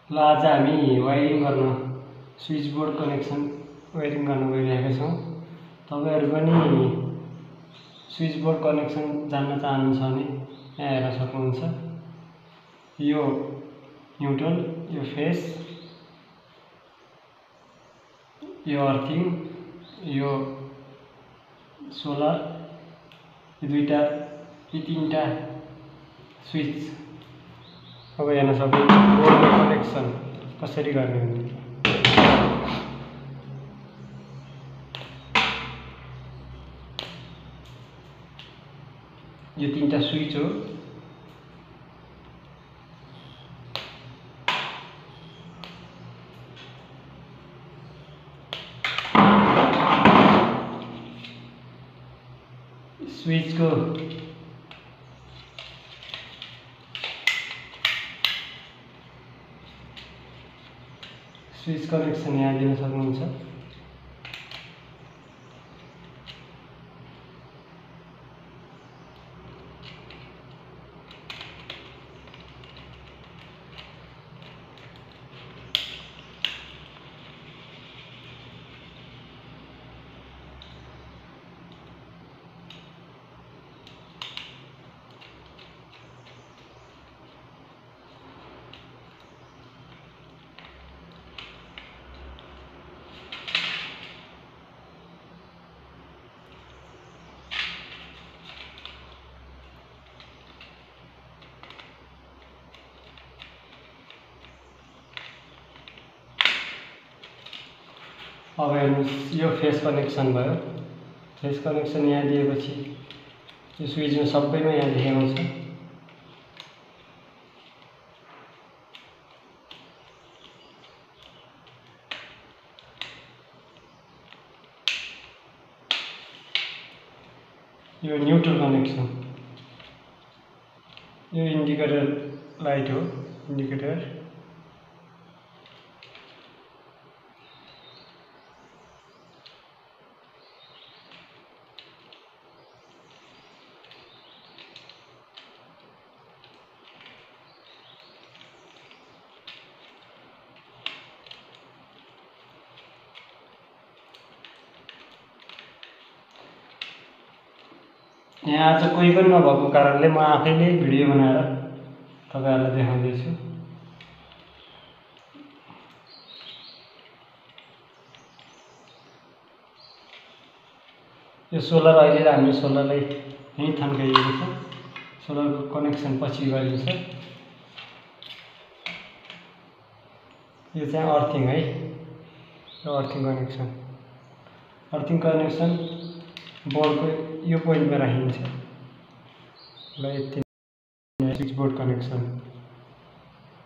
ल आज हामी वायरिङ गर्न स्विच बोर्ड कनेक्सन वायरिङ गर्न गइरहेका छौँ। तपाईहरु पनि स्विच बोर्ड कनेक्सन जान्न चाहनुहुन्छ भने यहाँ हेर्न सक्नुहुन्छ। यो न्युट्रल, यो फेस, यो अर्थिङ, यो सोलर, यी तीनटा स्विच। अब हेर्न सक्नुहुन्छ बोर्डको कनेक्सन कसरी गर्ने हुन्छ। यो तीनटा स्विच हो। स्विचको स्विच कनेक्सन यहाँ दिन सक्नुहुन्छ। अब हेर्नुस्, यो फेस कनेक्सन भयो। फेस कनेक्सन यहाँ दिएपछि यो स्विचमा सबैमा यहाँ देखाउँछ। यो न्युट्रल कनेक्सन, यो इन्डिकेटर लाइट हो। इन्डिकेटर यहाँ आज कोही पनि नभएको कारणले म आफैले भिडियो बनाएर तपाईहरुलाई देखाउँदैछु। यो सोलर अहिले हामी सोलरलाई यही थन्काइएको छ। सोलरको कनेक्सन पछि गरिन्छ। यो चाहिँ अर्थिङ है। यो अर्थिङ कनेक्सन। अर्थिङ कनेक्सन बोर्डको यो पोइन्टमा राखिन्छ। ल यति स्विच बोर्ड कनेक्सन।